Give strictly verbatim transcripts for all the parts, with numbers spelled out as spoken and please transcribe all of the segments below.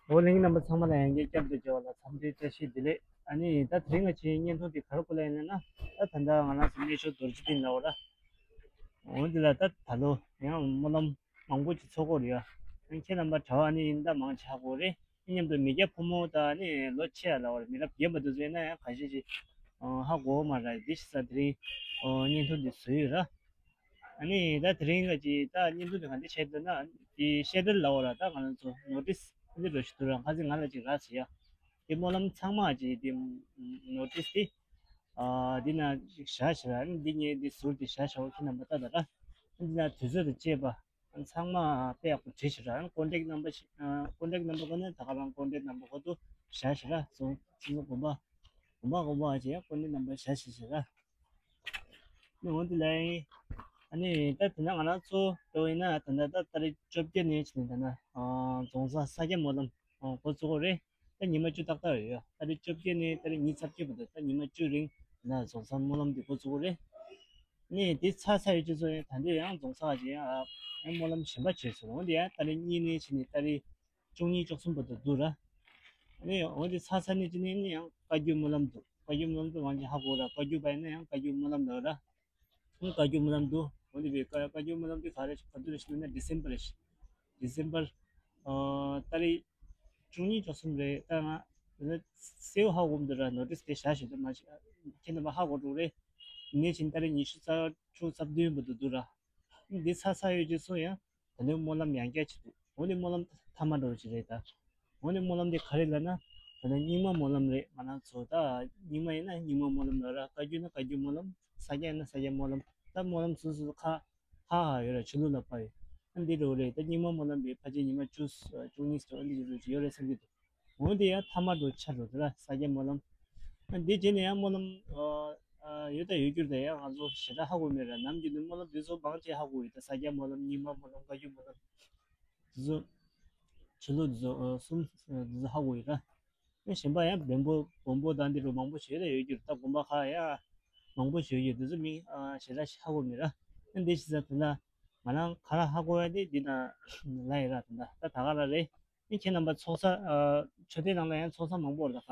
འོ་ལྷན་རྒྱས་རྣམ་པ་ཚང་མ་ལ་ཡང་བསྐྱར་བསྐྱར་དུ་མཇལ་བ་ལ་འཚམས་འདྲིའི་བཀྲ་ཤིས་བདེ་ལེགས། ཨ་ནི་ད་དེ་རིང་ང་ཚོའི་བརྙན་ཐུང་འདི་ག་རེ་བསྐུར་ལ་ཡིན་ན། ད་ད་ལྟ་ང་རང་ཚོ་གནས་མཆོག་རྡོ་རྗེ་གདན་ལ་འོ་ར། འོ་འདི་ལ་ད་ད་ལོ་ཡང་སྨོན་ལམ་མང་པོ་ཅིག་ཚོགས་ཀྱི་ཡོད་རེད་ཡ། ཁྱེད་རྣམ་པ་གྲྭ་པ་ཨ་ནི་ཡིན་ད་མང་ཆེ་ཧ་གོ་རེད། མཉམ་དུ་མི་སྐྱ་ཕོ་མོ་དང་ཨ་ནི་ལོ་ཆེ་ཡ་ལ་བར་མི་རབས་རྒན་པ་དེ་ཚོ་ཡིན་ན་ཡང་ཁ་ཤས་ཤིག་ཧ་གོ་མ་རེད། འདི་ཞིག་ས་དེ་རིང་བརྙན་ཐུང་འདི་བཟོས་ཡོད་ར། ཨ་ནི་ད་དེ་རིང་ག་ཅིག་ད་བརྙན་ཐུང་དེ་ག་འདི་བྱས་འདུག་ན། དེ་བཤད་གྲྭ་ལ་འོ་ར། ད་ང་རང་ཚོ་ནོ་ཊིས་འདི་འགྲོ་ཞིག་འདུག་ར། ཁ་སང་ང་ལ་ཅིག་རག་ཟེར་ཡ། དེ་སྨོན་ལམ་ཚང་མ་ཅིག་དེ་ནོ་ཊིས་དེ་ཨ་འདི་ན་ཅིག་བཞག་ཞིག་ར། ཨ་ནི་འདི་ངས་འདི་ཟུར་དེ་བཞག་བཞག་འོ། ཁྱེད་རྣམ་པ་ལྟ་ད་ར། འདི་ན་དུས་ཚོད་དང་བཅས་པ་ཚང་མ་དཔེ་ཡག་པོ་བྲིས་ཤིག་ར། ཨ་ནི་ཀོན་ཊེག་ནམ་བར་ཞིག་ཨ་ཀོན་ཊེག་ནམ་བར་ཁོ་ནས་ད་ག་རང་ཀོན་ཊེག་ནམ་བར་ཁོ་ཐུག་བཞག་ཞིག་ར། སོང་ཚུན་ཚོད་དགོན་པ་དགོན་པ་དགོན་པ་ཅིག་ཀོན་ཊེག་ནམ་བར་བཞག་ཞིག་ཞིག་ར། ནི་འོ་འདི་ལ་ཡིན། ཨ་ནི་ད་དེ་ན་ང་རང་ཚོ་འགྲོ་ཡིན་ན་ད་ལྟ་ད་ཏ་རིག་བཅོ་བརྒྱད་ནས་བྱས་ནས་ད་ན་རྫོང་སར་ས་སྐྱ་སྨོན་ལམ་འགོ་ཚུགས་ཀྱི་རེད། ད་ཉི་མ་བཅུ་ཏག་ཏག་ཡོད་ཡ། ཏ་རིག་བཅོ་བརྒྱད་ནས་ཏ་རིག་ཉི་ཤུ་རྩ་བརྒྱད་བར་དུ་ད་ཉི་མ་བཅུ་རིང་ད་ན་རྫོང་སར་སྨོན་ལམ་འདི་འགོ་ཚུགས་ཀྱི་རེད། ནི་འདི་ཚར་ཚར་ཡོད་ཅེས་སོ་ཡང་ད་འདི་ཡང་རྫོང་སར་ཅིག་ཡང་ཡང་སྨོན་ལམ་གཞན་པ་བྱས་སོང་། འོ་འདི་ཡང་ཏ་རིག་གཉིས་ནས་བྱས་ནས་ཏ་རིག་བཅུ་གཉིས་བཅུ་གསུམ་བར་དུ་འདུག་ར། ཨ་ནི་འོ་འདི་ཚར་ཚར་ནས་ཅི་ནས་ནི་ཡང་བཀའ་བརྒྱུད་སྨོན་ལམ་འདུག་བཀའ་བརྒྱུད་སྨོན་ལམ་དུ་མང་ཆེ་ཧ་གོ་ར། བཀའ་བརྒྱུད་པ་ཡིན་ན་ཡང་བཀའ་བརྒྱུད་སྨོན་ལམ་ལ་ར། ཨང་བཀའ་བརྒྱུད་སྨོན་ལམ་འདུག་འོ་འདི་བའི་བཀའ་བཀའ་བརྒྱུད་སྨོན་ལམ་འདི་ག་རེ་ག་དུས་རེ་ཞིག་ན་ཌི་སེམ་བར་རེ་ཞིག་ཌི་སེམ་བར་ཨ་ཏ་རིག་བཅུ་གཉིས་བཅུ་གསུམ་རེད། ད་ང་སེའུ་ཧ་གོ་མི་འདུག་ར། ནོ་ཊིས་དེ་བཞག་ཞིག་ཏུ་མ་ཞིག་ཁྱེད་རྣམ་པ་ཧ་གོ་འགྲོ་རེད། ནས་ཕྱིན་ཏ་རིག་ཉི་ཤུ་རྩ་དྲུག་རྩ་བདུན་བར་དུ་འདུག་ར། འདི་ཚར་ཚར་ཡོད་ཅེས་སོ་ཡང་། ད་ནི་སྨོན་ལམ་ཡང་བསྐྱར་བྱེད་དུས་འོ་ནི་སྨོན་ལམ་ཐ་མ་འགྲོ་ཅིག་རེད་ད། འོ་ནི་སྨོན་ལམ་འདི་ག་རེ་ལབ་ན། ད་ནི་རྙིང་མ་སྨོན་ལམ་རེད། ང་རང་ཚོ་ད་རྙིང་མ་ཡིན་ན་རྙིང་མ་སྨོན་ལམ་ལབ་ར། བཀའ་བརྒྱུད་ན་བཀའ་བརྒྱུད་སྨོན་ལམ། ས་སྐྱ་ཡིན་ན་ས་སྐྱ་སྨོན་ལམ། ད་སྨོན་ལམ་སོ་སོ་ཁ་ཧ་ཧ་ཡོད་ར། ཆོས་ལུགས་ལ་དཔག་ཡོད། ཨ་འདི་འགྲོ་རེད། ད་རྙིང་མ་སྨོན་ལམ་འདི་ཕལ་ཆེར་ཉི་མ་བཅུ་བཅུ་གཉིས་ཙམ་ཨ་འདི་ཡོད་རེད་བསམ་གྱི་འདུག་འོ་འདི་ཡང་ཐ་མ་འགྲོ་ཆ་འགྲོ་དེ་ལ་ས་སྐྱ་སྨོན་ལམ། ཨ་འདི་རྗེས་ནས་ཡང་སྨོན་ལམ་ཨ་ཨ་ཡོད་ད་ཡོད་རྒྱུ་རེད། ད་ཡང་ང་ཚོ་ཞེ་དྲག་ཧ་གོ་མེད་ར། ནམ་རྒྱུན་དུ་སྨོན་ལམ་འདི་ཚོ་མང་ཆེ་ཧ་གོ་ཡོད། ད་ས་སྐྱ་སྨོན་ལམ་རྙིང་མ་སྨོན་ལམ་བཀའ་བརྒྱུད་སྨོན་ལམ་འདི་ཚོ་ཆོས་ལུགས་འདི་ཚོ་ཨ་གསུམ་ཨ་འདི་ཚོ་ཧ་གོ་ཡོད་ར། ཨ་གཞན་པ་ཡང་བོན་པོ་བོན་པོ་དང་འདི་རུ་མང་པོ་ཞིག་ཡོད་ད་ཡོད་རྒྱུ་རེད། ད་དགོན་པ་ཁག་ཡང་མང་པོ་ཞིག་ཡོད་རྒྱུ་འདི་ཚོ་མིང་ཨ་ཞེ་དྲག་ཧ་གོ་མེད་ར། ཨ་འདི་ཞེ་ས་དེ་ལ་ང་རང་ག་ར་ཧ་གོ་ཡ་དེ་འདི་ན་ལ་ཡི་ར། དེ་འདྲ་ད་ད་ག་ར་རེད། ཨ་ཁྱེད་རྣམ་པ་ཚོགས་ས་ཨ་མཆོད་རྟེན་ནང་ལ་ཡང་ཚོགས་ས་མང་པོ་རེད་ད་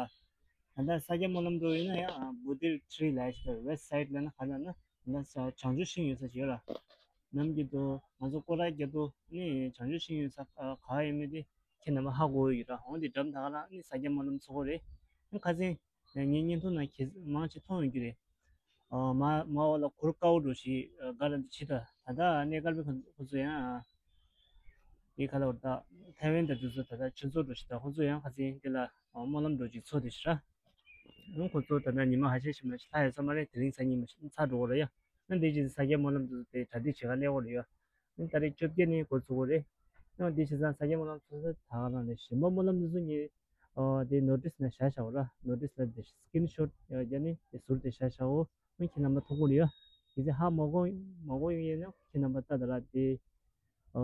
ག། ད་ལྟ་ས་སྐྱ་སྨོན་ལམ་འགྲོ་ཡིན་ན་ཡང་ཨ་བྷོ་དྷི་ཊི་རི་ལ་ཞིག་ད་ཝེ་སི་ཊི་སའི་ཌི་ལ་ན་ག་ལ་ན་ད་ལྟ་ས་བྱང་ཆུབ་ཤིང་ཡོད་ས་ཞིག་ཡོད་ར། ནམ་རྒྱུན་དུ་ང་ཚོ་སྐོར་ར་རྒྱག་དུས་ནི་བྱང་ཆུབ་ཤིང་ཡོད་ས་ཨ་ག་ཡོད་མེད་དེ་ཁྱེད་རྣམ་པ་ཧ་གོ་ཡོད་ར། འོ་དེ་འགྲམ་ད་ག་ལ་ནི་ས་སྐྱ་སྨོན་ལམ་ཚོགས་ས་རེད། ཨ་ཁ་སང་ངའི་བརྙན་ཐུང་ནང་གལ་མང་ཆེ་མཐོང་ཡོང་རྒྱུ་རེད། ཨ་མ་མ་འོག་ལ་གུར་དཀར་པོ་འདྲ་ཞིག་ཨ་ག་ར་འདི་ཕྱི་ད་ད་ལྟ་གནས་སྐལ་པའི་ཁོ་ཁོ་ཚོ་ཡང་ཨ་དེ་ག་ལ་བར་ད་ཐའེ་ཝན་དང་དེ་ཚོ་ད་ལྟ་ཆོས་ཚོགས་འདྲ་ཞིག་ད་ཁོ་ཚོ་ཡང་ཁ་སང་དེ་ལ་ཨ་སྨོན་ལམ་འདྲ་ཞིག་ཚོགས་དེ་ཞིག་ར། ཨ་ཁོ་ཚོ་ད་ལྟ་ཉི་མ་ཁ་ཤས་ཤིག་མ་ཞིག་ལྷག་ཡོད་ས་མ་རེད། དེ་རིང་སང་ཉིན་མ་ཞིག་ཚར་འགྲོ་གི་རེད་ཡ། ཨ་འདི་རྗེས་ས་སྐྱ་སྨོན་ལམ་དེ་ཚོ་དེ་གྲ་སྒྲིག་བྱེད་ག་སླེབས་ཡོད་རེད་ཡ། ཨ་ཏ་རིག་བཅོ་བརྒྱད་ནས་འགོ་ཚུགས་ཀྱི་རེད། ཨ་འདི་བྱས་ཙང་ས་སྐྱ་སྨོན་ལམ་ཚོགས་ས་ད་ག་རང་རེད། གཞན་པ་སྨོན་ལམ་དེ་ཚོ་ངས་ཨ་དེ་ནོ་ཊིས་ནང་བཞག་བཞག་པ་ར། ནོ་ཊིས་ལ་དེ་སི་ཀི་རིན་ཤོཊ་ཡང་རྒྱག་ནས་དེ་ཟུར་དེ་བཞག་བཞག་འོ། ཨ་ཁྱེད་རྣམ་པ་མཐོང་གི་རེད་ཡ། གལ་སྲིད་ཧ་མ་གོ་མ་གོ་ཡོང་ཡིན་ན་ཁྱེད་རྣམ་པ་ལྟ་ད་ར། དེ་ཨ་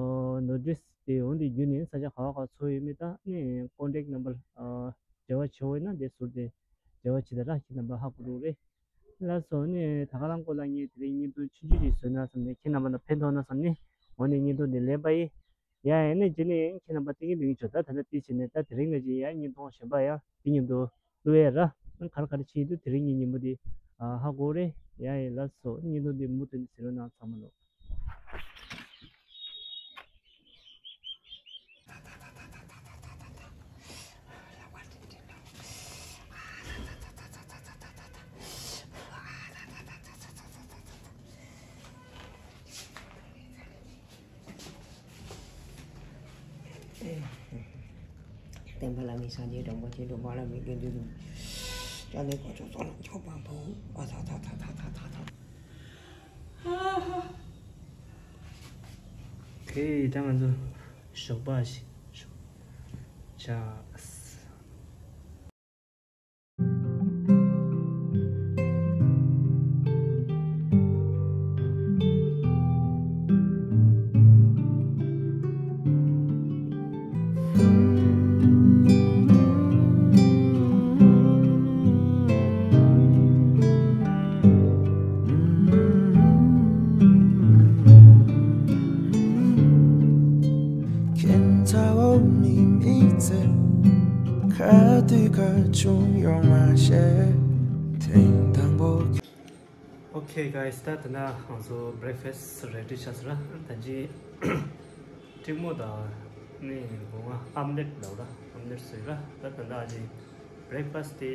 ནོ་ཊིས་དེ་འོ་འདི་བརྒྱུད་ནས་ས་ཆ་ག་བ་ག་ཚོགས་ཡོད་མེད་དང་ནི་ཀོན་ཊེག་ནམ་བར་ཨ་འབྲེལ་བ་བྱེད་འོ་ཡིན་ན་དེ་ཟུར་དེ་འབྲེལ་བ་བྱེད་ད་ར། ཁྱེད་རྣམ་པ་ཧ་གོ་འགྲོ་གི་རེད། ལགས་སོ། ནི་ད་ག་རང་སྐོར་ལ་ངས་དེ་རིང་བརྙན་ཐུང་ཆུང་ཆུང་ཅིག་བཟོས་ན་བསམ་ནས། ཁྱེད་རྣམ་པ་ལ་ཕན་ཐོགས་ན་བསམ་ནས་འོ་ནས་བརྙན་ཐུང་འདི་ལེན་པ་ཡིན། ཡ་ཡ་ནས་རྗེས་ནས་ཁྱེད་རྣམ་པ་བསྟན་གྱི་འདུག་ཡིན་ཆོག་ད་ད་ལྟ་དེ་བྱས་ནས་ད་དེ་རིང་ལ་ཅིག་ཡ་བརྙན་ཐུང་གཞན་པ་ཡ་དེ་མཉམ་དུ་བླུག་ཡ་ར། ག་རེ་ག་རེ་བྱེད་ཀྱི་འདུག་དེ་རིང་གི་ཉིན་མོ་འདི་ཧ་གོ་རེད། ཡ་ཡ་ལགས་སོ། བརྙན་ཐུང་འདི་མུ་མཐུད་ནས་གཟིགས་རོགས་གནང་ཚང་མ་ལོ། བསྟན་པ་བླ་མའི་སངས་རྒྱས་དང་པོ་ཆེ་འགྲོ་བ་བླ་མའི་དགེ་འདུན་དང་། ཅག་ལས་དཀོན་མཆོག་གཙུག་ལག་མཆོག་དཔལ་ཕུག་ཨ་ཐ་ཐ་ཐ། ཨོ་ཁེ། ད་ང་ཚོ་ཞོགས་པ་ཞིག་ཆགས། ག་དུས་ག་བྱུང་ཡོང་མ་ཤེས། ཐེངས་དང་པོ། Okay guys, ད་ད་ན་ང་ཚོ་breakfast ready ཆགས་སོང་ར། ད་ཅི་ཀྲིག་མོ་དང་ནི་སྒོ་ང་ཨམ་ལེཊ་ལབ་ར། ཨམ་ལེཊ་བཟོས་ར། ད་ད་ད་ཅི་breakfast དེ་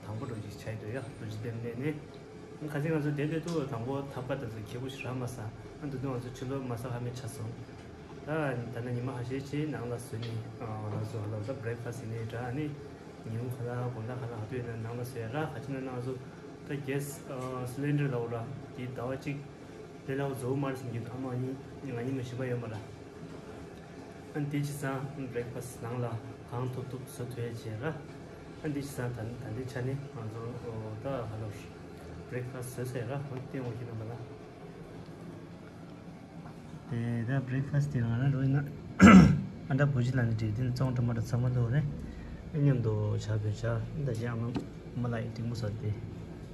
དང་པོ་འགྲོ་ཅིག་ཆགས་འདུག་ཡ། རྡོ་རྗེ་གདན་ནས་ནི། ཁ་སང་ང་ཚོ་དེ་དེ་དུ་དང་པོ་ཐབ་ཀ་དང་ཚོ་ཁེ་པོ་ཞིག་རག་མ་སོང་། ཨ་འདི་དུ་ང་ཚོ་ཕྱི་ལོགས་མ་ས་ཧ་མེ་ཆ་སོང་། ད་ད་ནི་ཉི་མ་ཧ་ཤེ་ཆེ་ནང་ལ་བཟོས་ནི་ང་ཚོ་ཧ་ལ་ད་breakfast ཡིན་ནི་འདྲ་ནི་ཉིན་ཁ་ལ་དགོང་དག་ཁ་ལ་ཧ་དུ་ཡིན་ན་ནང་ལ་བཟོས་ཡ་ར། ཁ་ཅིག་ན་ནང་ཚོ་ད་gas cylinder ལ་འོ་ར་དེ་ཟླ་བ་གཅིག་དེ་ལ་འོ་བཟོ་མ་རེད་སེམས་ཀྱི་ཨ་མ་གཉིས་ང་གཉིས་མ་ཞིམ་པ་ཡོད་མ་ར། ཨ་འདི་ཅི་ཙང་breakfast ནང་ལ་གང་ཐུབ་ཐུབ་བཟོ་ཐུབ་ཡ་བྱས་ར། ཨ་འདི་ཅི་ཙང་ད་ད་འདི་ཆ་ནི་ང་ཚོ་ད་ཧ་ལོ་breakfast བཟོས་ཟེར་ར། ཨ་སྟེང་འོ་ཁྱི་རྣམ་པ་ལ། དེ་ད་breakfast དེ་རང་ར་རོ་ཡིན་ན་ཨ་འདྲ་བུ་ཅི་ལ་ནི་འགྲིག་དེ་ནི་བཙོང་འགྲོ་མ་འགྲོ་ཚང་མ་འདུག་རེད། ཨ་མཉམ་དུ་བྱ་བའི་བྱ་ད་ཅི་ཨ་མ་མ་ལ་ཡི་ཏིང་མོ་ཟ་དེ་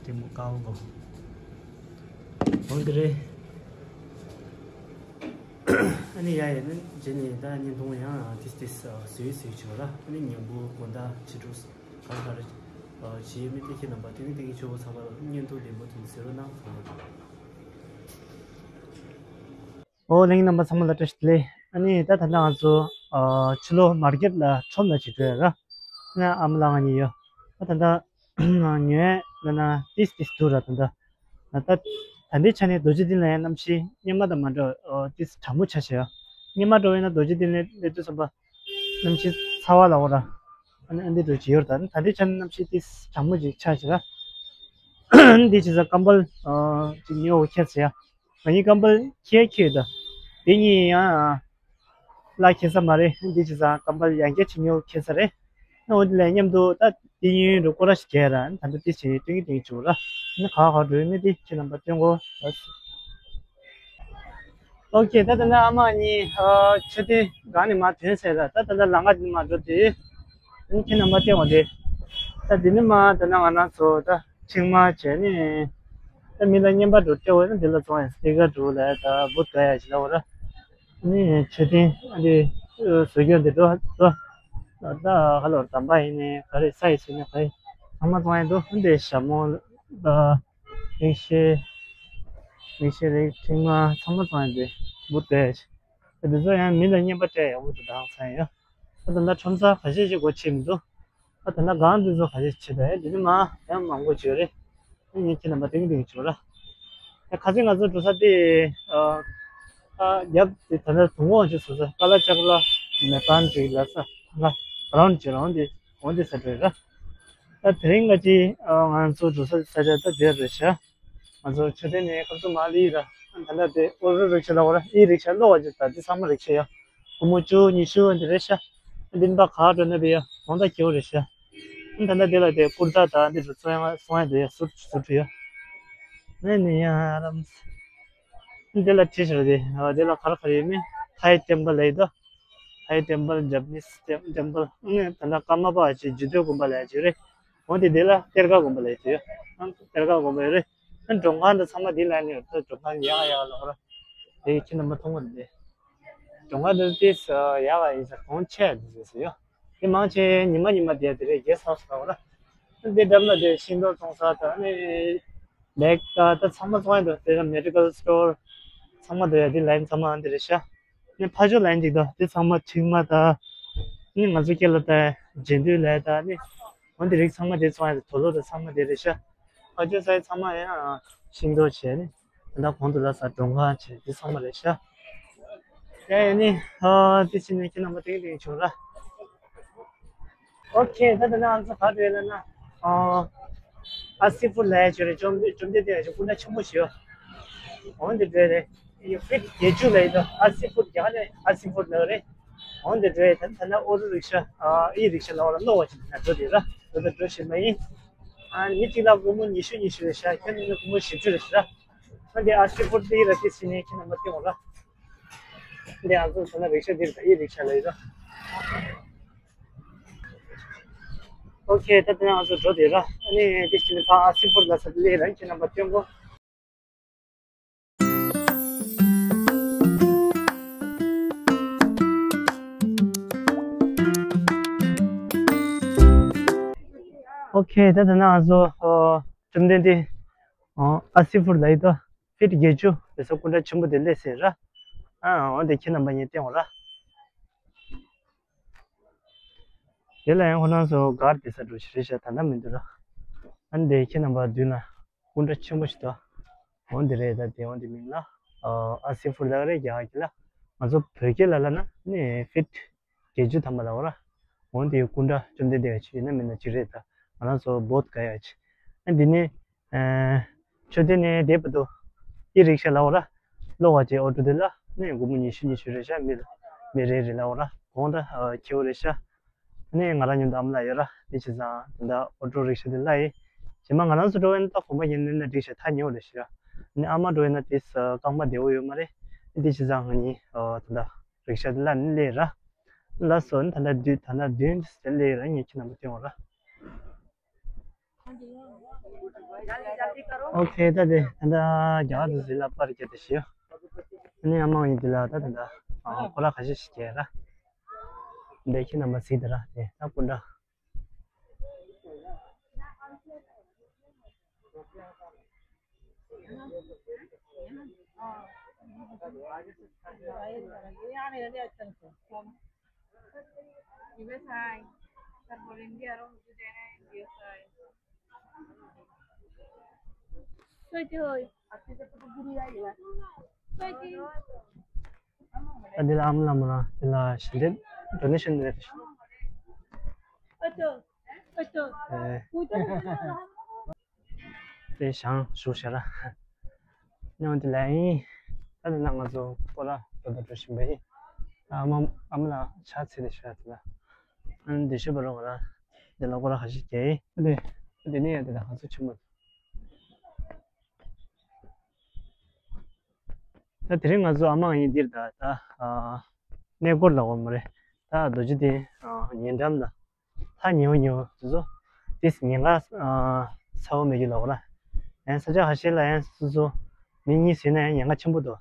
ཏིང་མོ་ཀའོ་གོ་འོང་གི་རེད། ཨ་ནི་ཡ་ཡ་ནི་རྗེས་ནས་ད་བརྙན་ཐུང་ཡང་ཏིས་ཏིས་བཟོས་བཟོས་བྱས་པ་ལ། ཨ་ནི་ཉིན་གུང་དགོང་དག་ཕྱི་དྲོ་གང་ག་རེ་བྱེད་མི་དེ་ཁྱེད་རྣམ་པ་ཏིང་ཏིང་ཆོས་པོ་ཚང་མ་ལ་བརྙན་ཐུང་ལྡན་པོ་དེ་གཟིགས་རོགས་གནང་། ཨོ་ལྷན་རྒྱས་རྣམ་པ་ཚང་མ་ལ་བཀྲ་ཤིས་བདེ་ལེགས། ཨ་ནི་ད་ད་ལྟ་ང་ཚོ་ཕྱི་ལོགས་མར་ཀེཊ་ལ་ཁྲོམ་ལ་ཅིག་འགྲོ་ཡ་ར། ཨ་ནི་ཨ་མ་ལགས་ང་གཉིས་ཡོད། ད་ད་ལྟ་ཉོས་ལ་ན་ཏིས་ཏིས་འདུག་ར། ད་ལྟ་ད་ད་ལྟའི་ཆ་ནས་རྡོ་རྗེ་གདན་ལ་ཡང་གནམ་གཤིས་སྔོན་མ་དང་མ་འདྲ་བ་ཏིས་གྲང་མོ་ཆགས་ཤག་ཡ། སྔོན་མ་འདྲ་བ་ཡིན་ན་རྡོ་རྗེ་གདན་ལ་སླེབས་དུས་ཙམ་པ་གནམ་གཤིས་ཚ་བ་ལ་འོ་ར། ཨ་ནི་ཨ་འདི་འདྲ་ཅིག་ཡོད་ར། ད་ད་ལྟའི་ཆ་ནས་གནམ་གཤིས་ཏིས་གྲང་མོ་ཅིག་ཆགས་ཤག་ར། འདི་བྱས་ཙང་ཀམ་པལ་ཅིག་ཉོ་འོ་ཁྱེར་ཟེར་ཡ། ང་གཉིས་ཀམ་པལ་ཁྱེར་ཁྱེར་ད། དེ་གཉིས་ཡང་ལ་ཁྱེར་ས་མ་རེད། འདི་བྱས་ཙང་ཀམ་པལ་ཡང་བསྐྱར་ཅིག་ཉོ་ཁྱེར་ས་རེད། ཨ་འོ་དེ་ལས་མཉམ་དུ་ད་དེ་གཉིས་རུ་སྐོར་ར་ཞིག་རྒྱག་ར། ད་ལྟ་དེ་བྱས་ནས་སྟོན་གྱི་སྟོན་གྱི་བྱུང་ར། ཨ་ནི་ག་ག་འགྲོ་ཡོད་མེད་དེ་ཁྱེད་རྣམ་པ་སྟོན་གོ། ཨོ་ཁེ། ད་ད་ལྟ་ཨ་མ་གཉིས་ཨ་མཆོད་རྟེན་སྒང་ནས་མར་ཐོན་ཟེར་ར། ད་ད་ལྟ་ལམ་ཁ་འདི་མར་འགྲོ་དུས་ཨ་ནི་ཁྱེད་རྣམ་པ་སྟོན་གོ་དེ། ད་འདི་ནས་མར་ད་ལྟ་ང་རང་ཚོ་ད་ཆིང་མ་བྱས་ནས་ད་མི་ལ་རྔན་པ་འགྲོ་སྤྲད་འོ་ན་འདི་ལ་བཙོང་ཡ་སི་ཊི་ཀར་འགྲོ་ལ་ད་བུ་དགའ་ཡ་ཞིག་ལ་འོ་ར། ནི་མཆོད་རྟེན་ཨ་འདི་བཟོ་རྒྱུ་འདི་འགྲོ་འགྲོ། ད་ཧ་ལོར་དམ་པ་ཡིན་ནི་ག་རེ་ས་ཡི་ཚུལ་ནི་ག་རེ་ཚང་མ་གཙང་ཡ་འདུག་འདི་ཞྭ་མོ་ད་རིག་ཤེས་རིག་ཤེས་རིག་ཁྲིག་མ་ཚང་མ་གཙང་ཡ་འདི་བུ་དེ་འདི་ཚོ་ཡང་མི་ལ་རྔན་པ་སྤྲད་ཡག་པོ་འདུག་དང་ཚང་ཡ། ད་ད་ལྟ་ཁྲོམ་ས་ཁ་ཤས་ཤིག་སྒོ་ཕྱེ་མི་འདུག་ད་ད་ལྟ་སྒང་འདི་ཚོ་ཁ་ཤས་ཕྱེ་ད་ཡ་འདི་ནི་མ་ཡང་མང་པོ་བྱོས་རེད། ངས་ཁྱེད་རྣམ་པ་ཏིང་ཏིང་བྱོས་ར། ད་ཁ་སང་ང་ཚོ་འགྲོ་ས་དེ་ཨ་ཨ་རྒྱབ་དེ་ད་ལྟ་དུང་དཀར་ཅིག་བཟོ་ས་ཀ་ལ་ཅག་ལ་མེ་པན་ཅིག་ལ་ས་ལ་བ་རོན་ཅིག་ལ་འོང་དེ་འོང་དེ་ས་འགྲོ་ཡ་ར། ད་དེ་རིང་ང་ཅི་ཨ་ང་ཚོ་འགྲོ་ས་ས་ཆ་ད་དེ་རེད་ཤག་ང་ཚོ་མཆོད་རྟེན་ནས་ཁ་ཚུར་མར་སླེབས་ར། ད་ལྟ་དེ་ཨོ་རོ་རིག་ཤ་ལ་འོ་ར་ཨི་རིག་ཤ་གློག་བ་ཅིག་ད་དེ་ཚང་མ་རིག་ཤ་ཡ། སྒོར་མོ་བཅུ་ཉི་ཤུ་འདི་རེད་ཤག་འདི་ནི་པ་ག་འགྲོ་ན་བི་ཡ་གང་ད་ཁྱེའུ་རེད་ཤག་ད་ལྟ་དེ་ལ་དེ་ཀུར་ཏ་དང་འདི་ཚོ་བཙོང་ཡ་བཙོང་ཡ་འདི་ཡ་སུ་སུ་ཁྲུ་ཡ། ནི་ནི་ཡ་རམ། འདི་ལ་ཁྲིད་ཤར་དེ་འདི་ལ་ག་རེ་ག་རེ་ཡོད་མེད། ཐའི་ཊེམ་པལ་ལ་ཡོད་དོ། ཐའི་ཊེམ་པལ་ཇ་པ་ནིས་ཊེམ་པལ་ནི་ད་ལྟ་ཀརྨ་པ་ཅིག་ཇུ་ཏོ་དགོན་པ་ལ་ཡ་ཅིག་རེད། འོ་དེ་འདི་ལ་གཏེར་ཁ་དགོན་པ་ལ་ཡ་ཅིག་ཡོད། གཏེར་ཁ་དགོན་པ་ཡོད་རེད། ཨ་མགྲོན་ཁང་དང་ཚང་མ་འདི་ལ་ནི་ཡོད་ད། མགྲོན་ཁང་ཡག་ཡག་ལ་ཧོ་ར། དེ་ཁྱེད་རྣམ་པ་མཐོང་གི་འདི། མགྲོན་ཁང་འདི་ཏིས་ཡག་ཡིན་ས་གོང་ཆེ་འདི་ཟེར་ཡོད། དེ་མང་ཆེ་ཉི་མ་ཉི་མ་བསྡད་དེ་རེད། གེ་སི་ཧའུ་སི་ལ་ཧོ་ར། འདི་འགྲམ་ལ་དེ་ཤིང་ཏོག་བཙོང་ས་དང་ནི་ལེག་ད་ད་ཚང་མ་བཙོང་ཡ་འདུག་དེ་ལ་མེ་ཌི་ཀལ་སི་ཊོར་ཚང་མ་འདུག་ཡ། དེ་ལའིན་ཚང་མ་འདི་རེད་ཤག་ནི་ཕ་ཇོ་ལའིན་ཅིག་འདུག་དེ་ཚང་མ་ཁྲིག་མ་དང་ནི་ང་ཚོ་སྐེ་ལ་ད་རྗེས་མདུད་ལ་ད་ནི། འོན་ཏེ་རིགས་ཚང་མ་དེ་ཚོ་ཡང་དུག་ལོག་དང་ཚང་མ་དེ་རེད་ཤག་ཨ་ཅོ་སའི་ཚང་མ་ཡང་ཤིང་ཏོག་བྱས་ནས་ད་ལྟ་གོང་དུ་ལ་ས་མགྲོན་ཁང་བྱས་དེ་ཚང་མ་རེད་ཤག་ཡ་ཡ་ནི་ཨ་དེ་ཕྱིན་ནས་ཁྱེད་རྣམ་པ་ཏིང་ཏིང་བྱུང་ར། ཨོ་ཁེ། ད་ད་ལྟ་ང་ཚོ་ག་རེད་ལབ་ན་ཨ་ཨ་སི་ཕུཌ་ལ་ཡ་བྱོས་རེད། བཅོམ་བཅོམ་ལྡན་འདས་ཡ་ཅིག་སྐུ་འདྲ་ཆེན་པོ་ཞིག་ཡོད། འོན་ཏེ་འདྲ་རེད། ཡོད་ཕིཊ་བརྒྱད་ཅུ་ལ་ཡིན་ད། ཨ་སི་ཕུཊ་རྒྱ་གར་ནས་ཨ་སི་ཕུཊ་ལ་རེད། འོན་ཏེ་འདྲ་ད་ད་ལྟ་ཨོ་ཊོ་རིག་ཤ་ཨ་ཨི་རིག་ཤ་ལ་འོ་ལ་གློག་བ་ཅིག་ན་འགྲོ་དེ་ར་འགྲོ་ད་འགྲོ་ཤེས་མ་ཡིན། ཨ་མི་གཅིག་ལ་སྒོར་མོ་ཉི་ཤུ་ཉི་ཤུ་རེད་ཤག་ཁྱོད་ནི་སྒོར་མོ་བཞི་བཅུ་རེད་ཤག་ཨ་འདི་ཨ་སི་ཕུཊ་དེ་ཡི་ར་དེ་སི་ནས་ཁྱེད་རྣམ་པ་སྟེང་འོ་ར། འདི་ང་ཚོ་ད་ལྟ་རིག་ཤ་འདིར་ད་ཨི་རིག་ཤ་ལ་ཡིན་ར། ཨོ་ཁེ། ད་ལྟ་ང་ཚོ་འགྲོ་དེ་ར། ཨ་ནི་དེ་སི་ནས་ཕ་ཨ་སི་ཕུཊ་ལ་ས་ལས་ར་ཁྱེད་རྣམ་པ་སྟེང་འོ། ཨོ་ཁེ། ད་ད་ན་ང་ཚོ་ཨོ་བཅོམ་ལྡན་འདས་ཨོ་ཨ་སི་ཧྥུར་ལ་ཡི་དོ་ཕིཊ་བརྒྱད་ཅུ་དེ་ཚོ་སྐུ་འདྲ་ཆེན་པོ་དེ་སླེབས་ཟེར་ར། ཨ་འོ་དེ་ཁྱེད་རྣམ་པ་ངས་བསྟན་འོ་ར། དེ་ལ་ཡང་ཁོ་རང་ཚོ་སྒར་དེ་ས་འགྲོ་ཞིག་རེད་ཤག་ད་ལྟ་མི་འདུག་ར། ཨ་ནི་དེ་ཁྱེད་རྣམ་པ་མདུན་ལ་སྐུ་འདྲ་ཆེན་པོ་ཞིག་འདུག་འོ་འདི་རེད། ད་དེ་འོ་འདི་མིང་ལ་ཨ་སི་ཧྥུར་ལ་རེད། རྒྱ་གར་གྱི་ལ་ང་ཚོ་བོད་སྐད་ལ་ལབ་ན་ནི་ཕིཊ་བརྒྱད་ཅུ་ཐམ་པ་ལ་འོ་ར། འོ་འདི་སྐུ་འདྲ་བཅོམ་ལྡན་འདས་ཀྱི་ཡིན་ན་མིན་ན་ཅིག་རེད། ད་ང་རང་ཚོ་བོད་ག་ཡ་ཅི་ཨ་འདི་ནི། མཆོད་རྟེན་ནས་དེ་བར་དུ་ཨི་རིག་ཤ་ལ་འོ་ར། གློག་བ་ཅེ་ཨོ་ཊོ་དེ་ལ་ནས་སྒོར་མོ་ཉི་ཤུ་ཉི་ཤུ་རེད་ཤག་མི་ལ་མི་རེ་རེ་ལ་འོ་ར། གོང་ད་ཁྱེའུ་རེད་ཤག་ནས་ང་རང་མཉམ་དུ་ཨ་མ་ལགས་ཡོད་ར། དེ་བྱས་ཙང་ད་ལྟ་ཨོ་ཊོ་རིག་ཤ་དེ་ལ་ཡིན། རྗེས་མ་ང་རང་ཚོ་འགྲོ་བས་ན་ད་གོམ་པ་ཡིན་ན་འགྲིག་ཤག་ཐག་ཉེ་བོ་རེད་ཤག་ནས་ཨ་མ་འགྲོ་བས་ན་དེ་རྐང་པ་བདེ་བོ་ཡོད་མ་རེད། དེ་བྱས་ཙང་ང་གཉིས་ད་ལྟ་རིག་ཤ་དེ་ལ་ནི་སླེབས་ར། ལ་སོ་ནི་ད་ལྟ་དུས་ད་ལྟ་དུས་དེ་སླེབས་ར། ངས་ཁྱེད་རྣམ་པ་སྟོན་འོ་ར། ཨོ་ཁེ། ད་དེ་ད་ལྟ་རྒྱ་གར་དུ་ཟིལ་ལ་པར་རྒྱག་དེ་ཞིག་ཨ་ནི་ཨ་མ་ཡིན་དེ་ལ་ད་ད་ལྟ་ཁོ་ར་ཁ་ཤས་ཤིག་རྒྱག་ར། འདི་ཁྱེད་རྣམ་པ་གཟིགས་དེ་ར། དེ་ད་སྐུ་འདྲ། ཨ་འདི་ལ་ཨ་མ་ལ་མོ་ལ་འདི་ལ་ཞལ་འདེབས་ཌོ་ནེ་ཤན་རེད། ཨེ། དེ་བཞེངས་བཞུགས་ཤག་ར། ཉོན་དེ་ལ་ཡིན། ད་དེ་ན་ང་ཚོ་སྐོར་ར་འགྲོ་དང་འགྲོ་བཞིན་པ་ཡིན། ཨ་མ་ཨ་མ་ལ་ཕྱག་འཚལ་ཏེ་བཞག་དེ་ལ། ཨ་ནི་འདི་ཤོད་པ་རོགས་ར། དེ་ལ་སྐོར་ར་ཁ་ཤས་རྒྱག་ཡིན། དེ་དེ་ནས་ཡང་དེ་ལ་ང་ཚོ་ཆུ་མོ། ད་དེ་རིང་ང་ཚོ་ཨ་མ་ཡིན་འདིར་ད་ད་ཨ་གནས་སྐོར་ལ་འོང་མ་རེད། ད་རྡོ་རྗེ་གདན་ཉེ་འགྲམ་ལ། ད་ཉེ་བོ་ཉེ་བོ་དེ་ཚོ་དེ་ཉེན་ཁ་ཨ་ཚ་བོ་མེད་ཀྱི་ལོག་ར། ཡང་ས་ཆ་ཁ་ཤས་ལ་ཡང་སོ་སོ་མི་གཉིས་ཟིན་ན་ཡང་ཉེན་ཁ་ཆེན་པོ་འདུག་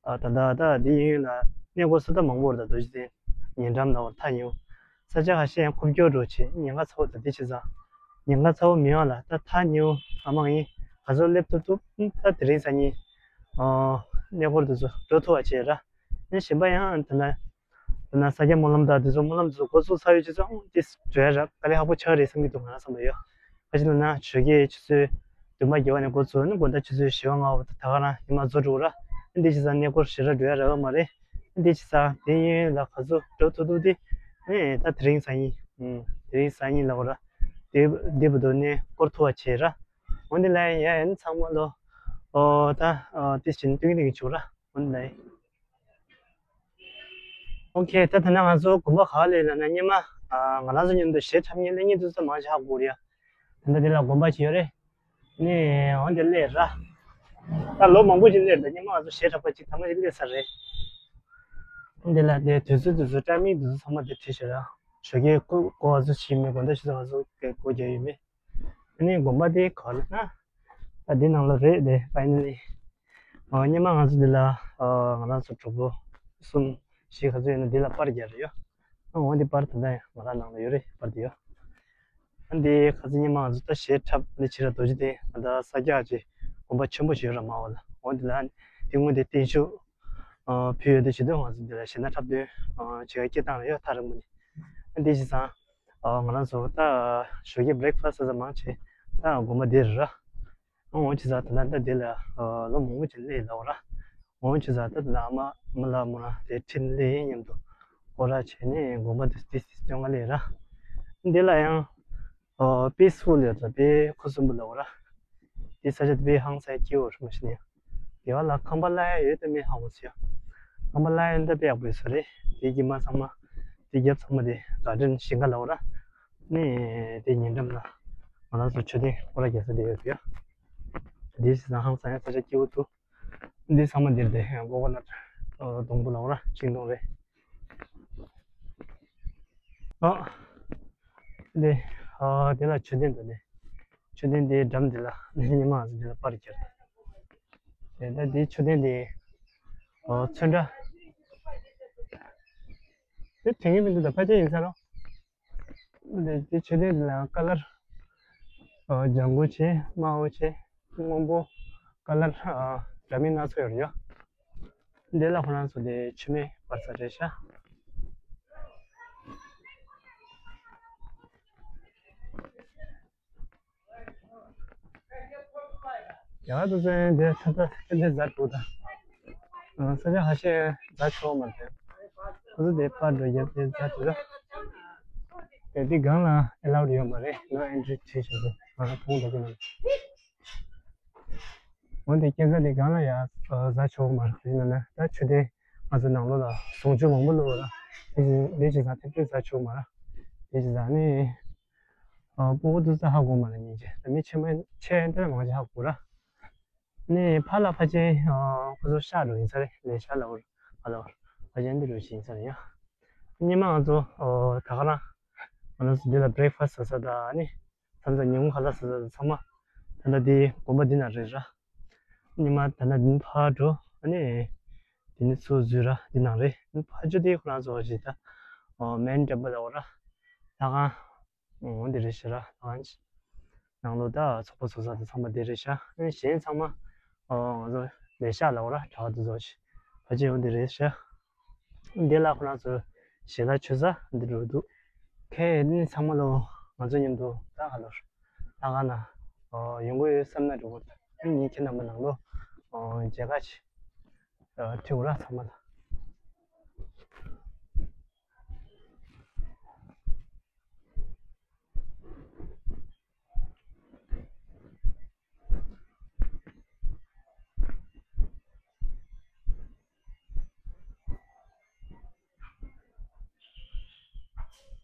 ཨ་ད་ད་ད་འདི་ཡིན་ཡིན་ལ་གནས་སྐོར་ས་ད་མང་པོ་རེད། ད་རྡོ་རྗེ་གདན་ཉེ་འགྲམ་ལ་འོ་ཐག་ཉེ་བོ། ས་ཆ་ཁ་ཤས་ཡང་ཁུག་ཀྱོག་འགྲོ་བྱེད་ཉེན་ཁ་ཚ་བོ་ད་དེ་བྱས་ཙང་ཉེན་ཁ་ཚ་བོ་མི་ཡོང་ལ། ད་ཐག་ཉེ་བོ་ཨ་མ་ཡིན་ག་ཚོད་སླེབས་ཐུབ་ཐུབ་ད་དེ་རིང་སང་ཉིན་ཨ་གནས་སྐོར་དེ་ཚོ་འགྲོ་ཐུབ་པ་བྱེད་ར། ནས་གཞན་པ་ཡང་ད་ལྟ་ད་ལྟ་ས་སྐྱ་སྨོན་ལམ་དང་དེ་ཚོ་སྨོན་ལམ་དེ་ཚོ་འགོ་ཚུགས་ཚར་ཡོད་ཅེས་ཙང་དེ་འགྲོ་ཡ་རག་དཀའ་ལས་ཁག་པོ་ཆགས་རེད་བསམ་གྱི་འདུག་ང་རང་བསམ་པ་ཡོད། ཁ་ཅིག་ལ་ན་ཆོས་རྒྱལ་ཆུ་ཚོད་བདུན་པ་བརྒྱད་པ་ནས་འགོ་ཚུགས་ནས་དགོང་དག་ཆུ་ཚོད་བཞི་པ་ལྔ་པ་ད་ག་རང་ཉི་མ་རྫོགས་འགྲོ་ར། འདི་བྱས་ཙང་གནས་སྐོར་ཞེ་དྲག་འགྲོ་ཡ་རག་མ་རེད། འདི་བྱས་ཙང་དེ་ཡིན་ལ་ག་ཚོད་འགྲོ་ཐུབ་ཐུབ་དེ་ནས་ད་དེ་རིང་སང་ཉིན་དེ་རིང་སང་ཉིན་ལ་གོ་ར། དེ་དེ་བར་དུ་གནས་སྐོར་ཐུབ་པ་བྱེད་ར། འོན་ཏེ་ལ་ཡ་ཡ་ནི་ཚང་མ་ལོ། ཨོ་ད་ཨོ་དེ་བཞིན་སྟོན་གྱི་བྱུང་ར། འོན་ཏེ་ལ་ཡ། ཨོ་ཁེ། ད་ད་ནང་ང་ཚོ་དགོན་པ་ག་ལ་ཡིན་ལབ་ན་སྔོན་མ་ཨ་ང་རང་ཚོ་མཉམ་དུ་གཞས་འཁྲབ་མཁན་སླེབས་མཁན་དེ་ཚོ་མང་ཆེ་ཧ་གོ་རེད་ཡ། ད་ལྟ་དེ་ལ་དགོན་པ་ཅིག་ཡོད་རེད། ནི་འོན་ཏེ་སླེབས་ར། ད་ལོ་མང་པོ་ཅིག་སླེབས་རེད། ད་སྔོན་མ་ང་ཚོ་གཞས་འཁྲབ་པ་ཅིག་ཐ་མ་ཅིག་སླེབས་ཚར་རེད། འོན་ཏེ་ལ་དེ་དུས་ཚོད་དུས་ཚོད་ཊའི་མིང་དུས་ཚོད་ཚང་མ་དེ་བྲིས་ཤག་ར། ཞོགས་ཀས་སྐུ་སྐུ་ང་ཚོ་ཞིག་མེད་དགོང་དག་ཆུ་ཚོད་ང་ཚོ་སྐད་སྒོ་རྒྱག་ཡོད་མེད། ཨ་ནི་དགོན་པ་དེ་ག་ལ་ན། ད་འདི་ནང་ལ་རེད་དེ་ཕའི་ནལ་ལི། ཨ་སྔོན་མ་ང་ཚོ་འདི་ལ་ཨ་ང་རང་ཚོ་གྲོགས་པོ་གསུམ་བཞི་ག་ཚོད་ཡོད་ན་འདི་ལ་པར་རྒྱག་རེད་ཡོད། ཨ་འོ་འདི་པར་ད་ལྟ་ཡང་ང་རང་ནང་ལ་ཡོད་རེད། པར་དེ་ཡོད། ཨ་འདི་ག་ཚོད་སྔོན་མ་ང་ཚོ་ད་གཞས་འཁྲབ་ལས་བྱེད་ར་རྡོ་རྗེ་གདན་ད་ལྟ་ས་སྐྱ་ཅེས་དགོན་པ་ཆེན་པོ་ཞིག་ཡོད་ར་མ་འོ་ལ། འོ་འདི་ལ་དེ་སྔོན་དེ་བརྟན་བཞུགས་ཨ་ཕུལ་ཡོད་དུས་བྱེད་དུས་ང་ཚོ་འདི་ལ་གཞས་སྣ་འཁྲབ་སྟོན་ཨ་བྱེད་ཡ་སྐྱེལ་སྟངས་ལ་ཡོད་ཐག་རིང་པོ་ནས། ཨ་འདི་བྱས་ཙང་། ཨ་ང་རང་ཚོ་ད་ཞོགས་ཀས་བྷི་རེག་ཕ་སི་ཟ་མང་ཆེ་ད་དགོན་པ་འདིར་ར། འོང་ཅི་ཟ་ད་ལྟ་འདི་ལ་ལོ་མང་པོ་ཅིག་སླེབས་ལ་འོ་ར། འོང་ཅི་ཟ་ད་ལ་མ་མ་ལ་མོ་ར་དེ་ཁྲིད་སླེབས་མཉམ་དུ་སྐོར་ར་བྱས་ནས་དགོན་པ་འདི་ཏིས་ཏིས་སྟོན་ག་སླེབས་ར། འདི་ལ་ཡང་ཨ་པིས་ཕུལ་ཡོད་ཙང་དཔེ་ཁུ་སིམ་པོ་ལ་འོ་ར། འདི་ས་ཆ་དཔེ་ཧང་སང་སྐྱིད་པོ་རེད་མ་གཞི་ནས། དེ་བ་ལ་ཁང་པ་གླ་ཡ་ཡོད་དམ་མེད་ཧ་གོ་སོང་ཡ། ཁང་པ་གླ་ཡ་འདི་དཔེ་ཡག་པོ་ཡོད་ས་རེད། དེ་གི་མ་ཚང་མ་དེ་རྒྱབ་ཚང་མ་དེ་གར་ཌེན་ཞིང་ཁ་ལ་འོ་ར། ནས་དེ་ཉེ་འགྲམ་ལ་ང་རང་ཚོ་མཆོད་རྟེན་སྐོར་ར་རྒྱག་ས་དེ་ཡོད་ཡ། དེ་ཞིག་ཚང་ཧང་སང་ཡ་ས་ཆ་སྐྱིད་པོ་འདུག་འདི་ཚང་མ་འདིར་དེ་ཀོ་ཀོ་ནཊ་སྡོང་པོ་ལ་འོ་ར་ཤིང་སྡོང་རེད། ཨ། དེ། ཨ་དེ་ལ་མཆོད་རྟེན་འདུག་ནས། མཆོད་རྟེན་དེའི་འགྲམ་དེ་ལ་ནས་ཉི་མ་ང་ཚོ་འདི་ལ་པར་བརྒྱབ། དེ་ལྟར་དེའི་མཆོད་རྟེན་དེ། ཨ་ཚོན་ཁྲ། དེ་དེ་ངའི་མི་འདུག་ད་ཕལ་ཆེར་ཡིན་ས་རོ། དེ་དེ་མཆོད་རྟེན་དེ་ལ་ཀ་ལར། ཨ། ལྗང་གུ་བྱས། དམར་པོ་བྱས། སྔོན་པོ། ཀ་ལར། ཨ། འདྲ་མིན་སྣ་ཚོགས་ཡོད་རེད་ཡ། འདི་ལ་ཁོ་རང་ཚོ་དེ་མཆོད་མེ་སྤར་ས་རེད་ཤག་ཡང་དུ་ཚན་དེ་ད་ལྟ་ཕན་ཚུན་ཟ་འགྲོ་དང་། ཨ། ས་ཆ་ཁ་ཤས་ཟ་ཆོག་མ་རེད། ཁོ་ཚོ་དེ་པར་འགྲོ་རྒྱབ་དེ་ཟ་འགྲོ་ད། དེ་འདི་སྒང་ལ་ཨེ་ལའུ་ཌི་ཡོད་མ་རེད། ནོ་ཨེན་ཊི་རི་བྲིས་བཞག་འདུག་ང་རང་མཐོང་འདུག་གི་ནང་། འོན་ཏེ་སྐྱེ་རྩ་དེ་སྒང་ལ་ཡ་ཟ་ཆོག་མ་རེད། ཡིན་ན་ན་ད་མཆོད་རྟེན་ང་ཚོ་ནང་ལོགས་ལ་བཟུང་སྤྱོད་མང་པོ་ལོས་ར། དེ་བཞིན་ལས་ཅི་ཟ་ཐེབས་ཐེབས་ཟ་ཆོག་མ་ར། དེ་ཅི་ཟ་ནི། ཨ། སྤུ་གུ་དུས་ཚོད་ཧ་གོ་མ་ལ་ཉིན་བྱེད་ད་མི་ཆེན་མོ་ཆེ་འདྲ་མང་ཆེ་ཧ་གོ་ར། ནི་ཕ་ལ་ཕ་ཆེན། ཨ། ཁོ་ཚོ་ཤག་འགྲོ་ཡིན་ས་རེད། ལས་ཤག་ལ་འོར་ཕ་ལ་འོར་ཕ་ཆེན་འདི་འགྲོ་ཞིག་ཡིན་ས་རེད་ཡ། སྙེ་མ་ང་ཚོ། ཨོ། ད་ག་རང་ང་ཚོ་འདི་ལ་བྷི་རེག་ཕ་སི་ཟ་ས་དང་ནི་མཚམས་མཚམས་ཉིན་གུང་ཁ་ལག་ཟ་ས་དང་ཚང་མ་ད་ལྟ་འདི་དགོན་པ་འདི་ན་རེད་ར། སྙེ་མ་ད་ལྟ་འདི་ཕར་འགྲོ། ཨ་ནི་འདི་ནི་ཚུར་འཛུལ་ར། འདི་ནང་རེད། ཕ་ཆུ་དེ་ཁོ་རང་ཚོ་ཞིག་ད། ཨོ། མེན་ཊེམ་པལ་ལ་འོ་ར། ད་གང་། འོ་འདི་རེད་ཤག་ར། ད་གང་། ནང་ལོགས་ད་ཚོགས་པ་ཚོགས་ས་དང་ཚང་མ་འདི་རེད་ཤག་གཞན་ཚང་མ། ཨོ། ང་ཚོ་ལས་ཤག་ལ་འོ་ར། གྲྭ་བ་དེ་ཚོ་ཞིག་ཕ་ཆུ་འོ་འདི་རེད་ཤག་འདི་ལ་ཁོ་རང་ཚོ་ཞལ་ལག་མཆོད་ས་འདི་འགྲོ་འདུག་ཁེ་ནི་ཚང་མ་ལོ་ང་ཚོ་མཉམ་དུ་ད་ག་ལོར་ད་ག་ན། ཨོ། ཡོང་གི་ཡོད་བསམ་ན་འགྲོ་གི་རེད། ངས་ཁྱེད་རྣམ་པ་ནང་ལོ། ཨོ། མཇལ་ཁ་ཅིག་ཨ། ཁྲིད་འོ་ར་ཚང་མ་ལ།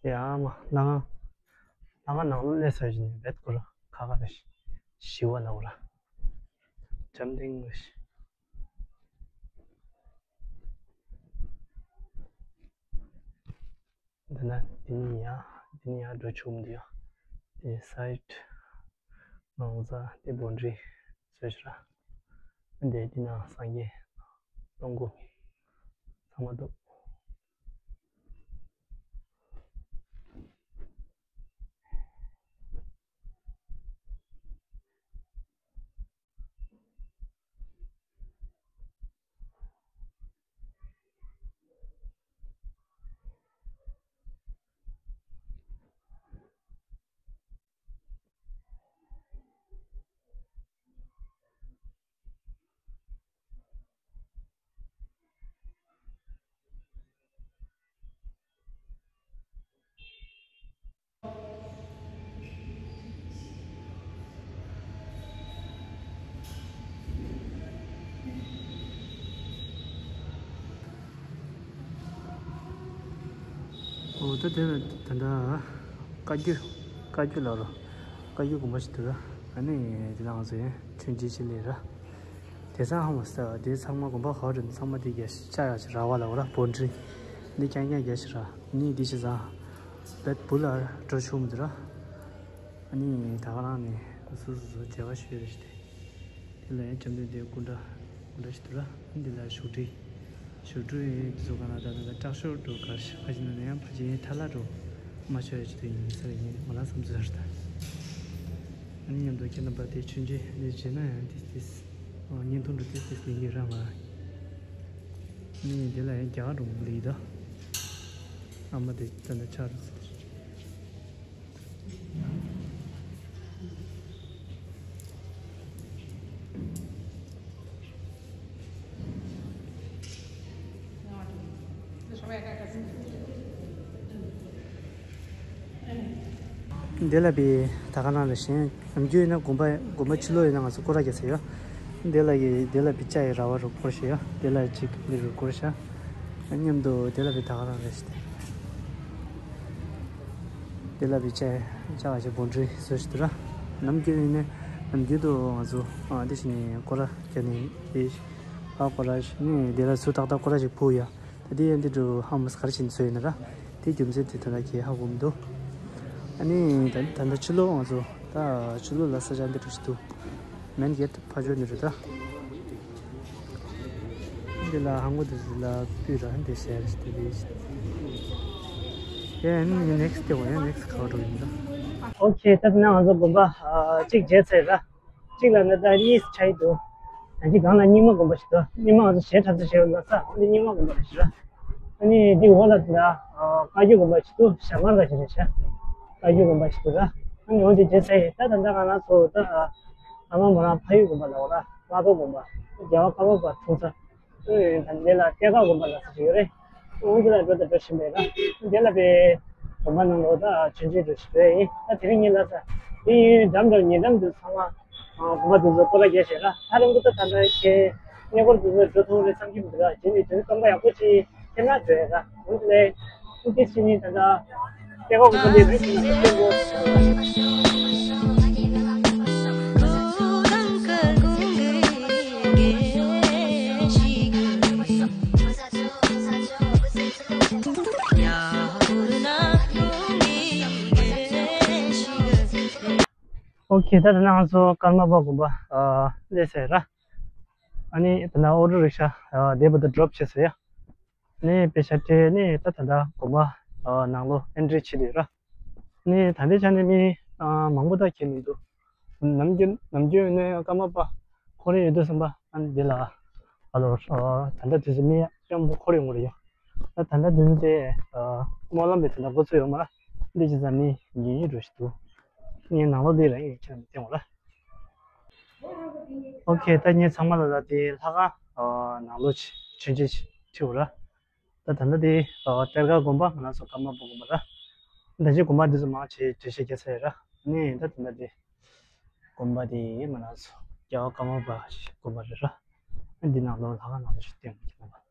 ཡ་མ་ལ་ང་ལ་ང་ནང་ལོ་སླེབས་ས་ཞིག་ནས་བེད་ཁོ་ར་ཁ་ཁ་རེ་ཞི་བ་ལ་འོ་ར། འཇམ་ཐིང་རེ་ཞི། འདི་ན་འདི་ནི་ཡང་འདི་ནི་ཡང་འགྲོ་ཆོག་མི་འདུག་ཡ། འདི་སའིཌ་ནང་ས་འདི་སྦོ་ཌ་རི་བཟོས་ཤག་ར། འདི་འདི་ན་སངས་རྒྱས་སྟོང་སྐུ་ཚང་མ་འདུག་འོ་ད་དེ་ལ་ད་ལྟ་བཀའ་བརྒྱུད་བཀའ་བརྒྱུད་ལ་རོ། བཀའ་བརྒྱུད་དགོན་པ་ཞིག་འདུག་ར། ཨ་ནི་དེ་ལ་ང་ཚོ་ཡང་མཆོད་མཇལ་ཞིག་སླེབས་ར། དེ་ཚང་ཧ་མ་སོང་། དེ་ཚང་མ་དགོན་པ་ག་རེ་ཚང་མ་དེ་རྒྱ་ཤ་ཡག་ཞིག་ར་བ་ལ་འོ་ར་སྦོ་ཌ་རི། འདི་རྐྱང་རྐྱང་རྒྱ་ཤ་ར། ནི་འདི་ཞིག་ཚང་བེད་བུ་ལ་འགྲོ་ཆོག་མི་འདུག་ར། ཨ་ནི་ད་ག་རང་ནས་སོ་སོ་སོ་མཇལ་ཁ་ཞུས་རེད་ཞུ་དེ། དེ་ལ་ཡང་བཅོམ་ལྡན་འདས་སྐུ་འདྲ་སྐུ་འདྲ་ཞིག་འདུག་ར། འདི་ལ་བཞུགས་ཁྲི། བཞུགས་ཁྲི་འདི་ཚོ་གང་ལ་ད་ད་ལྟ་ཀྲག་ཤོས་འགྲོ་གར་ཞིག་ཕ་ཞིག་ན་ནས་ཡང་ཕ་ཞིག་ཡིན་ཐ་ལ་འགྲོ་མ་ཆོག་ཡ་ཅིག་ཏུ་ཡིན་ས་རེད། ཡིན་ང་རང་བསམ་ཚུལ་རེད་ད། ཨ་ནི་མཉམ་དུ་ཁྱེད་རྣམ་པ་དེ་མཆོད་མཇལ་འདི་བྱས་ན་ཡང་ཏིས་ཏིས་བརྙན་ཐུང་འགྲོ་ཏིས་ཏིས་ལེན་གྱི་རང་ལ། ཨ་ནི་དེ་ལ་ཡང་རྒྱ་གར་འགྲོ་མི་ལེགས་ད། ཨ་མ་དེ་ད་ལྟ་ཆགས་རེད་ཟེར། འདི་ལ་བི་ད་ག་ནང་ལ་ཞེན་ནམ་རྒྱུན་ཡིན་ན་དགོན་པ་དགོན་པ་ཕྱི་ལོགས་ཡིན་ན་ང་ཚོ་སྐོར་ར་རྒྱག་ས་ཡོད། འདི་ལ་གི་འདི་ལ་བི་ཅ་ཡི་ར་བ་རུ་སྐོར་ཞིག་ཡོད། འདི་ལ་གཅིག་འདི་རུ་སྐོར་ཤག་མཉམ་དུ་དེ་ལ་བི་ད་ག་རང་རེད་ཤི་སྟེ། དེ་ལ་བི་ཅ་ཅ་ག་ཞིག་སྦོ་ཌ་རི་བཟོས་ཤི་དུ་ར། ནམ་རྒྱུན་ནི་ནམ་རྒྱུན་དུ་ང་ཚོ་ཨ་འདི་ཞིག་ནས་སྐོར་ར་རྒྱག་ནས་དེ་ཨ་སྐོར་ར་ཞིག་ནས་དེ་ལ་ཚུར་ཏག་ཏག་སྐོར་ར་ཞིག་ཕུ་ཡ། ད་དེ་ཡང་འདི་འགྲོ་ཧ་མ་སི་གར་ཕྱིན་བཟོས་ཡིན་ན་ར། དེ་རྒྱུ་མཚན་དེ་ད་ལ་ཁྱེད་ཧ་གོ་མི་འདུག་ཨ་ནི་ད་ད་ལྟ་ཕྱི་ལོགས་ང་ཚོ་ད་ཕྱི་ལོགས་ལ་ས་ཆ་འདི་འགྲོ་ཞིག་འདུག་མེན་གེ་ཊི་ཕ་ཇོ་ནི་རེད་ད། འདི་ལ་ཧང་གོ་དེ་ལ་སྤུས་ར་འདི་ཤེར་ཞིག་དེ་དེ་ཡང་ནེག་སི་དེ་བ་ཡང་ནེག་སི་ཁ་བ་འགྲོ་ཡིན་ད། ཨོ་ཁེ། ད་ནི་ང་ཚོ་དགོན་པ་ཨ་གཅིག་མཇལ་ཚར་ར། གཅིག་ལ་ནི་ད་གཉིས་ཆགས་ཀྱི་འདུག་ད་གཅིག་སྒང་ལ་རྙིང་མ་དགོན་པ་ཞིག་འདུག་རྙིང་མ་ང་ཚོ་གཞས་འཁྲབ་ས་ཞིག་ཡོད་ལ་ས་འདི་རྙིང་མ་དགོན་པ་རེད་ཤག་ར། ཨ་ནི་འདི་འོག་ལ་ད་ཨ་བཀའ་བརྒྱུད་དགོན་པ་ཞིག་འདུག་ཞྭ་དམར་ག་ཞིག་རེད་ཤག་བཀའ་བརྒྱུད་དགོན་པ་ཞིག་འདུག་ར། ཨ་ནི་འོ་འདི་མཇལ་ཚར་ཡིན། ད་ད་ལྟ་ང་རང་ཚོ་ད་ཨ་ཨ་མ་མོ་རང་ཕ་ཡུལ་དགོན་པ་ལ་འོ་ར། སྔགས་ཐོག་དགོན་པ། རྒྱལ་བ་ཀརྨ་པ་འཁྲུངས་ས། ཨུ་ཡོན་དང་འདི་ལ་གཏེར་ཁ་དགོན་པ་ལ་ས་ཞིག་ཡོད་རེད། ཨུ་འདི་ལ་འགྲོ་དང་འགྲོ་བཞིན་པས་ན་འདི་ལ་པའི་དགོན་པ་ནང་ལོགས་ད་ཆུང་ཆུང་འགྲོ་ཞིག་རེད་ཡིན། ད་དེ་རིང་ཉིན་ལ་ས་འདི་ཡུན་འགྲམ་འགྲམ་ཉེ་འགྲམ་དུ་ཚང་མ་དགོན་པ་དུ་ཚོ་སྐོར་ར་རྒྱག་བྱས་ན་ད་རིང་ཀུ་ཏ་ད་ལྟ་ཁྱེད་གནས་སྐོར་དུ་ཚོ་འགྲོ་ཐུབ་རེད་བསམ་གྱི་མི་འདུག་ད་རྗེས་ནས་དུས་སྟོན་པ་ཡག་པོ་ཅིག་ཁྱེད་རང་བྲོས་ཡ་ད་འོན་ཏེ་ལས་ཀུ་ཏི་ཕྱི་ནས་ད་ལྟ་སྐྱེ་བ་ཀུ་ཏི་ལས་རིགས་ཀྱི་ནང་དུ་སྐྱེ་དགོས། ཨོ་ཁེ། ད་ད་ནང་ང་ཚོ་ཀརྨ་པ་དགོན་པ་ཨ་སླེབས་ཟེར་ར། ཨ་ནི་ད་ནང་ཨོ་ཊོ་རིག་ཤ་ཨ་དེ་བར་དུ་ཌོབ་བྱས་ཟེར་ཡ། ནི་པེ་ཤ་ཏེ་ནི་ད་ད་ད་དགོན་པ་ཨ་ནང་ལོ་ཨེན་ཊི་རི་བྱེད་དེ་ར། ནི་ད་ལྟའི་ཆ་ནས་མི་ཨ་མང་པོ་ད་ཁྱེད་མི་འདུག་ནམ་རྒྱུན་ནམ་རྒྱུན་ནས་ཀརྨ་པ་ཁོ་རང་ཡོད་དུས་ཙམ་པ་ཨ་ནི་འདི་ལ་ཨ་ལོ་ཨ་ད་ལྟ་དུས་ཚོད་མི་ཡང་པོ་ཁོ་རང་ཡོང་གི་རེད་ཡ། ད་ད་ལྟ་དུས་ཚོད་དེ་ཨ་སྨོན་ལམ་པའི་ད་ལྟ་འགོ་ཚུགས་ཡོད་མ་ར། འདི་ཅི་ཙམ་མི་ཉུང་ཉུང་འགྲོ་ཞིག་འདུག་ངའི་ནང་ལོགས་འདི་ལ་ཡིན་ཁྱེད་རང་བསྟན་འོང་ར། ཨོ་ཁེ། ད་ངས་ཚང་མ་ལ་ལ་དེ་ལྷ་ཁང་ཨ་ནང་ལོགས་ཆུང་ཆུང་ཅིག་ཁྲིད་འོང་ར། ད་ད་ལྟ་དེ་ཨ་གཏེར་ཁ་དགོན་པ་ང་རང་ཚོ་ཀརྨ་པ་དགོན་པ་ར། ད་ཅི་དགོན་པ་འདི་ཚོ་མང་ཆེ་གྲོས་བཤད་རྒྱག་ས་ཡོད་ར། ནི་ད་ད་ལྟ་དེ་དགོན་པ་དེ་ང་རང་ཚོ་རྒྱལ་བ་ཀརྨ་པ་ཞིག་དགོན་པ་རེད་ར། འདི་ནང་ལོགས་ལྷ་ཁང་ནང་ལོགས་ཤིག་བསྟན་དགོས་ཀྱི་ན།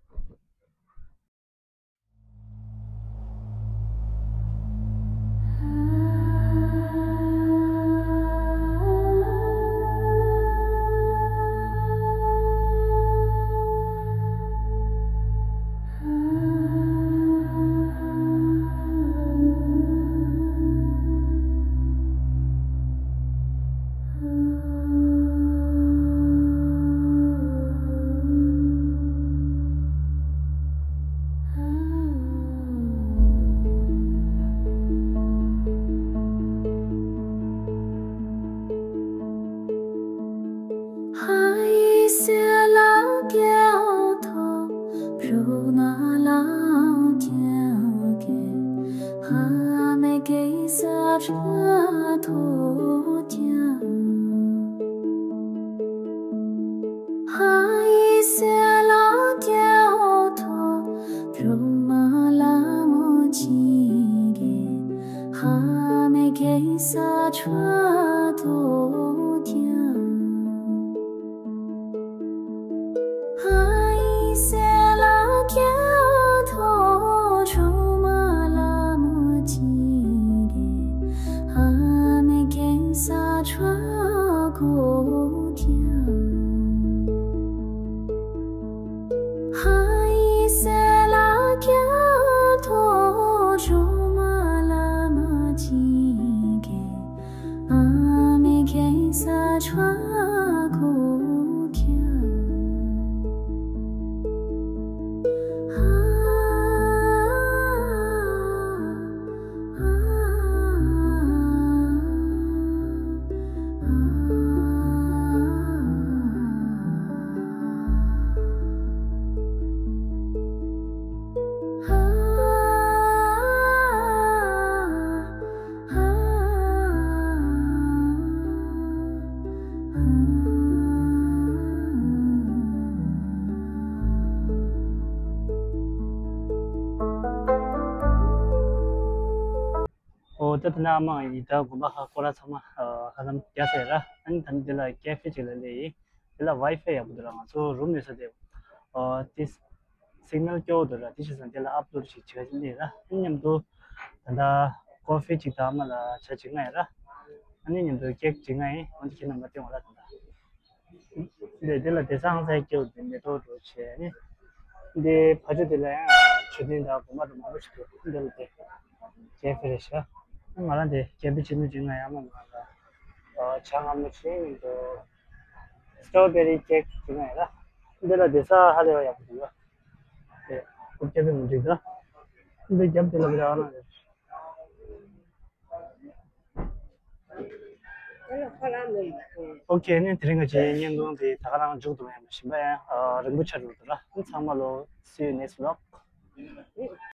ཨོ་ད་ད་ནང་མ་ཡིན་ད་དགོན་པ་ཧ་སྐོར་ར་ཚང་མ་ཧ་ལམ་རྒྱག་ཚར་ར། ཨ་ནི་ད་ནི་འདི་ལ་ཀེ་ཧྥེ་ཅིག་ལ་སླེབས་ཡིན། འདི་ལ་ཝའི་ཕའི་ཡག་པོ་འདུག་ར། ང་ཚོ་རུམ་ཡོད་ས་དེ་ཨོ་དེ་སིག་ནལ་སྐྱོ་བོ་འདུག་ར། དེ་བྱས་ཙང་འདི་ལ་ཨབ་ལོཌ་ཞིག་བྱེད་ཀྱི་ལས་ར། མཉམ་དུ་ད་ལྟ་ཀོ་ཧྥི་ཅིག་དང་ཨ་མ་ལ་ཇ་ཅིག་མངགས་ཡིན་ར། ཨ་ནི་མཉམ་དུ་ཀེག་ཅིག་མངགས་ཡིན། འོན་ཏེ་ཁྱེད་རྣམ་པ་སྟོན་འོང་ར། ད་ལྟ་འདི་འདི་ལ་བསྡད་ས་ཨང་གསར་སྐྱེ་བོ་འདི་མེ་ཏོག་འགྲོ་བྱས་ནི། འདི་ཕ་ཆུ་འདི་ལ་ཡང་མཆོད་རྟེན་དང་དགོན་པ་དང་མང་པོ་ཞིག་འདུག་འདི་ལ་བསྡད་ཀེ་ཧྥེ་རེད་ཤག་ང་རང་འདི་ཀེ་ཧྥེ་ཆེན་མོ་ཅིག་མངགས་ཡིན། ཨ་མ་མ་ལ་ཇ་མངར་མོ་ཅིག་མཉམ་དུ་སི་ཊོ་བེ་རི་ཀེག་ཅིག་མངགས་ཡིན་ར། འདི་ལ་བསྡད་ས་ཧ་ལས་པ་ཡག་པོ་འདུག་ཡ། དེ་རྐུབ་བཀྱག་པས་མི་འགྲིག་ད། འདི་རྒྱབ་དེ་ལ་བསྡད་ཨ་ན་རེད། ཨོ་ཁེ། ནི་དེ་རིང་གི་བརྙན་ཐུང་དེ་ད་ག་རང་མཇུག་ཏུ་ཡང་ཞིམ་པ་ཡང་རིང་པོ་ཆགས་འགྲོ་འདུག་ར། ཚང་མ་ལོ། See you next vlog.